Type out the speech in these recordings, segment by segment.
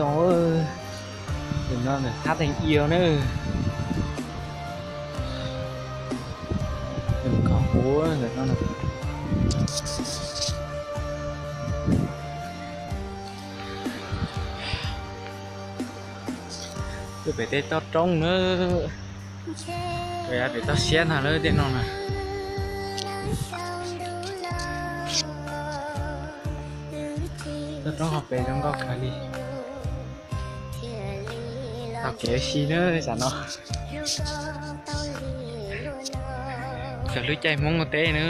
Ntawm no ntawm thab teeg ios na. Koj huv ntawm no. Tuaj pem tej toj roob na. Pem toj siab ntag lawm tej no na. Toj roob hauv pes zoo nkauj kawg li. Taug kev ua si na tam no. Txog lub caij Hmoob ua teb na.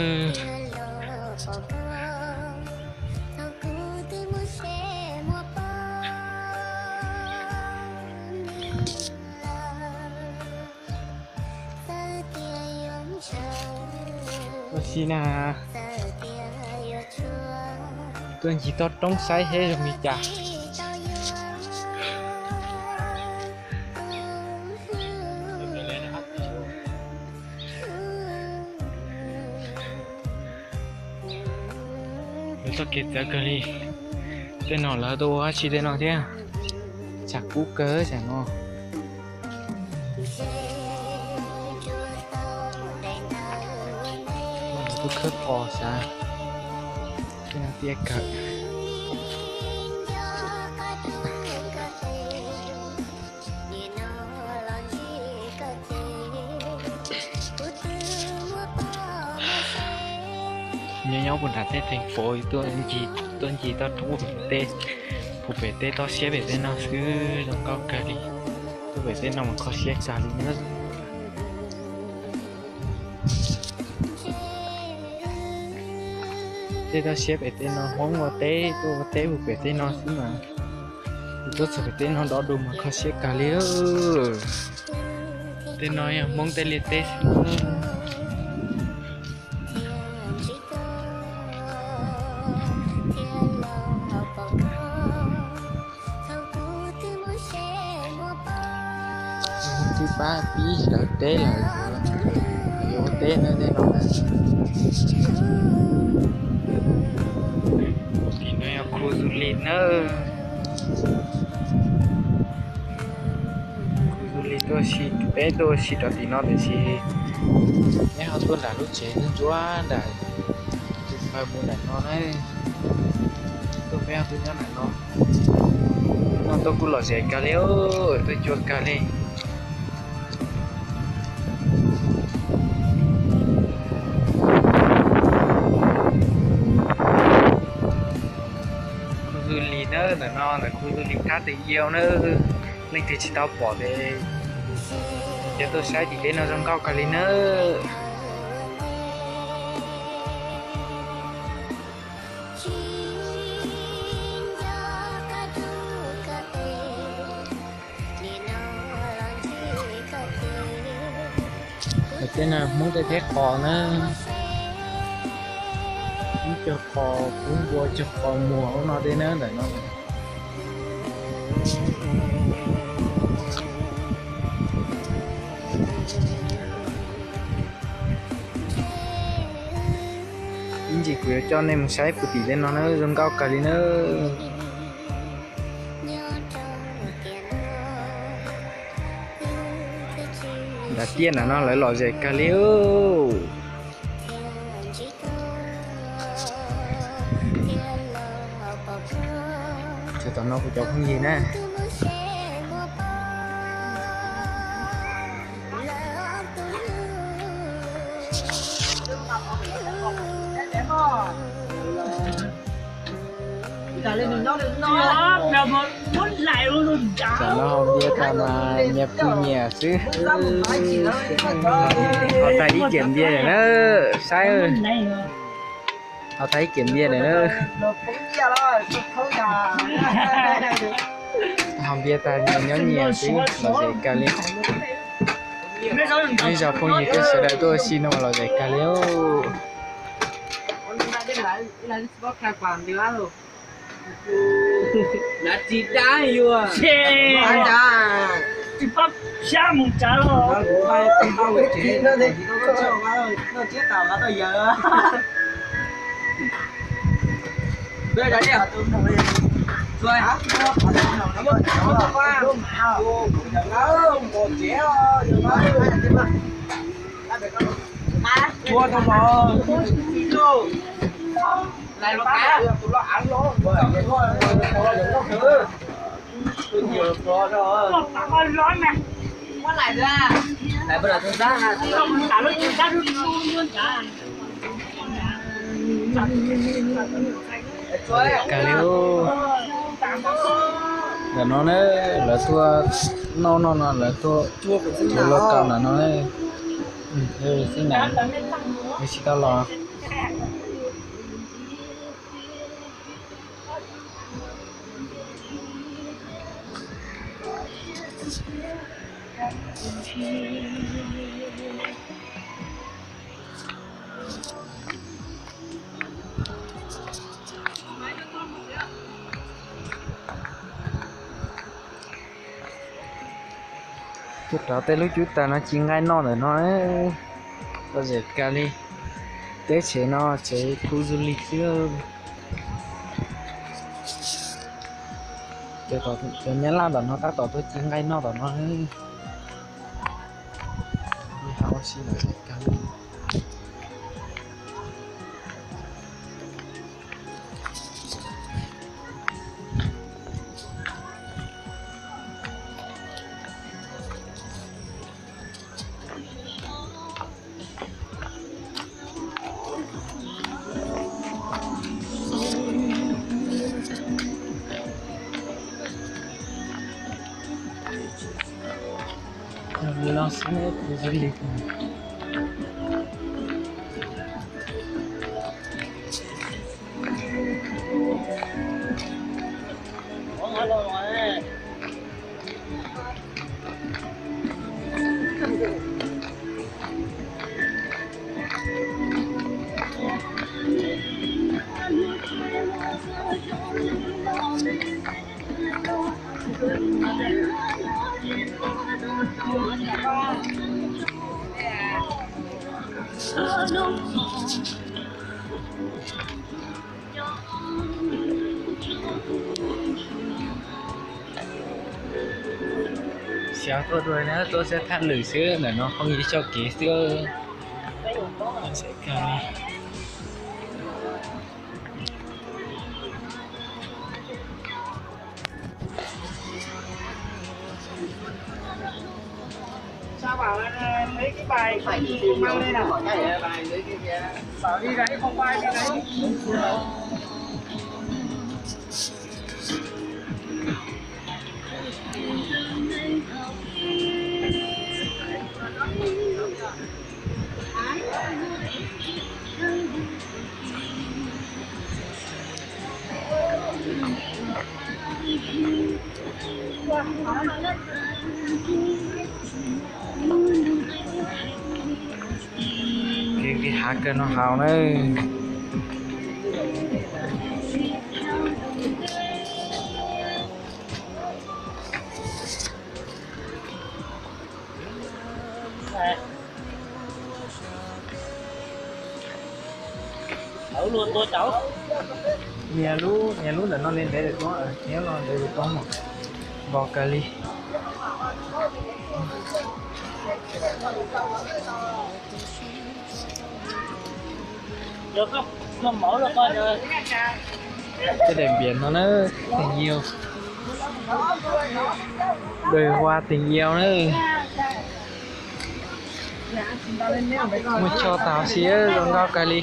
Ua si na, tuaj ncig toj roob saib seb zoo li cas. Lawv txoj kev txawv kawg li. Tej no lawv tuaj ua dab tsi tej no thiab? Tshav kub kawg tsam no. Lawv tuaj khawb qos xav. Tej no tiaj kawg. Nyob nyob puag nram tej theej fo tuaj ncig, tuaj ncig toj roob puag pem teb, puag pem teb toj siab pem teb no xwb zoo nkauj kawg li. Tuaj pem teb no mas kho siab kawg li na. Tej toj siab pem teb no Hmoob ua teb, tuaj ua teb puag pem teb no xwb mas. Tuaj txog pem teb no dov du mas kho siab kawg li. Tej no yog Hmoob tej liaj teb xwb. Twb pab pib sawv teb lawm, yuav ua teb na tej no. Tim no yog khu du lis nawb. Khu du lis tuaj si, peb tuaj si rau tim no tiam sis neb ho tuaj nram lub tsev ntsuab ntsuab nram, tus pawg mus nram no na. Tuaj peb ho tuaj nyob nram no. No tuaj kuj lom zem kawg li, tuaj cua kawg li. Khu du lis na, ntawm no ntawm khu du lis thab teeg ios na. Leej twg tsis tau pom ces cov tuaj saib tim teb no zoo nkauj kawg li nawb. Tej no Hmoob tej teb qos na. Ib co qos kub npua, co qos muag ub no tej na ntawm no. Ib ntsis kuv yuav coj nej mus saib puag tim tej no na, zoo nkauj kawg li na. Nram tiaj nram no lawv lom zem kawg li. Tam no kuv cov phooj ywg na. Tam no haus npias tas mas nyias phooj nyias xwb. Haus tag ib ciam npias lawm na, saib. Haus tag ib ciam npias lawm na. Haus npias tas nyias nyob nyias xwb, lom zem kawg li. Ib zos phooj ywg thiab sawv daws tuaj ua si no mas lom zem kawg li. Kag li. Ntawm no ne, lawv tuaj noj no no, lawv tuaj, lawv los kaus ntawm no ne. Xib na, tsis tau los. Tuaj rau tej lub cub tas no ci nqaij noj ntawm no. Lom zem kawg li. Teb chaws no tsev khu du lịch xwb. Cov Nyab Laj tom no tab tom tuaj ci nqaij noj tom no. Ua si lom zem kawg li. Xyov tuaj dua na, tuaj saib thaj lwm xwb, ntawm no phooj ywg txoj kev xwb. Kev hav kawg no haus na. Nias lub, nias lub ntawm no ne, ntev lawm tuaj, ntev lawm tuaj mas npau kawg li. Tej daim npias no na, tình yêu, đời hoa tình yêu na. Muaj tsho tas si, zoo nkauj kawg li.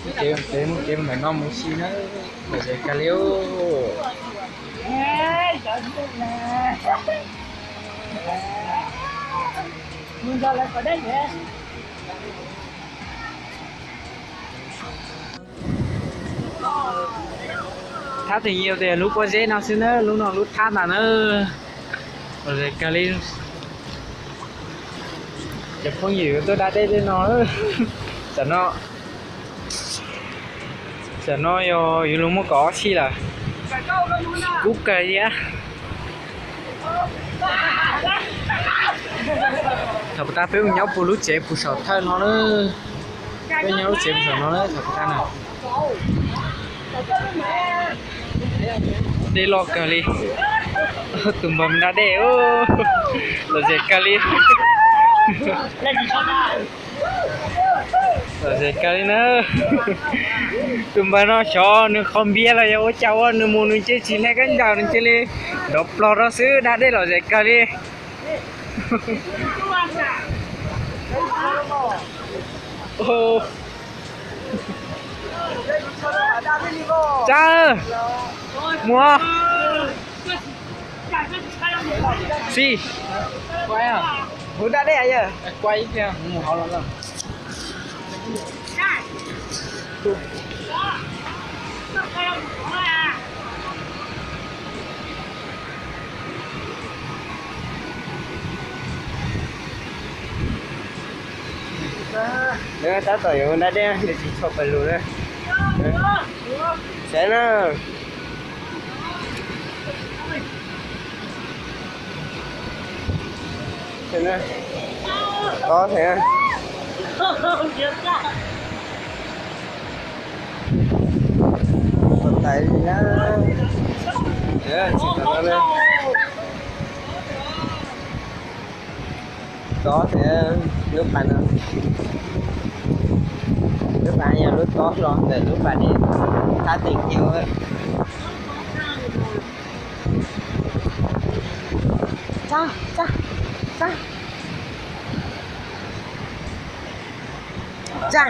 Muaj kev, muaj kev ntawm no mus si na, lom zem kawg li. Thab tình yêu tias lub pob zeb no xwb na, lub no lub thab ntag na. Lom zem kawg li. Cov phooj ywg tuaj da dej tej no, tam no, tam no yog yus los muaj kaum ob txhiab lawm, kub kawg thiab. Thaum pus tas peb mus nyob puag lub tsev puag saum thawj no na. Peb nyob lub tsev puag saum no na thaum pus tas na. Dej loj kawg li. Tus npawg da dej, lom zem kawg li. Lom zem kawg li na. Tus npawg no xyov nws qhov npias los yog ua cas ua nws mus nws cia li tsis hle kab ncaws, nws cia li nrov plog rau xwb, da dej lom zem kawg li. Tsa, mus. Xi, hu da dej yawg. Nws tab tom yuav da dej, nws tsis tshua pawg lug na. Saib na. Tob thiab. Tais li na. Tsis tau na. Tob thiab lub pas no. Lub pas yog lub tob hlo ntawm lub pas dej thab teem kiag. Tsa, tsa, tsa. Tsa.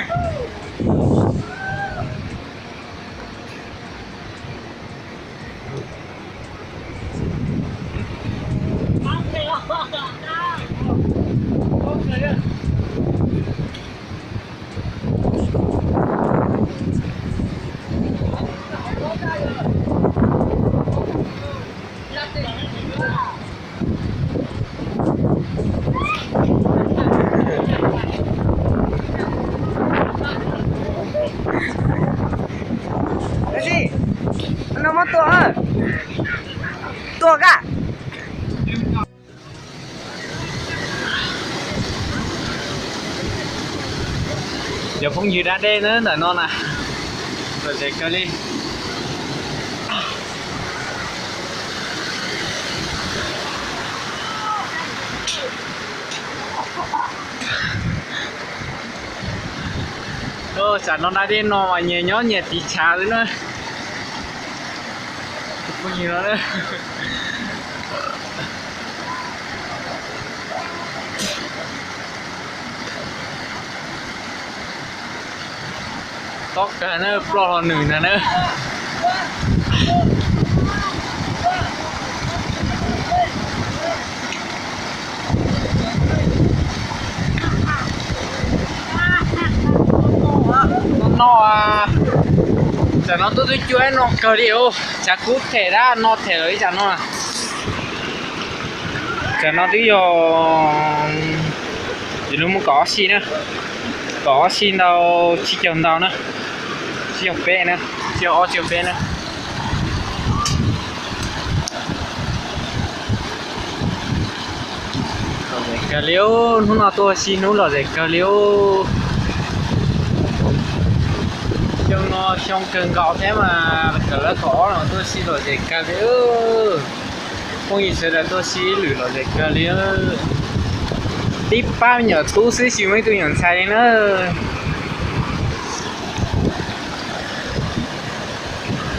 Tab sis no muab tua, tua koj. Cov phooj ywg da dej na ntawm no na, lom zem kawg li. Tsam no da dej no mas nyias nyob nyias tiv chav xwb na. Tob kawg na, ploj los nws ntag na. No, tsam no tuaj twb cua no kawg li os, tshav kub them dab no them lawm ib tsam no. Tsam no twb yog, yog lub mus kaum ob si na, kaum ob si ntau tsib caug ntau na, tsib caug peb na, tsib caug ob tsib caug peb na. Lom zem kawg li, hnub no tuaj ua si hnub lom zem kawg li. Xyoo no xyoo kawg nkaus thiab mas kawm lawv kaum ob no tuaj ua si lom zem kawg li. Phooj ywg sawv daws tuaj ua si ib lwm lom zem kawg li. Tib pab me nyuam tub xwb tsis muaj ib tug me nyuam ntxhais li na.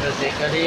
Lom zem kawg li.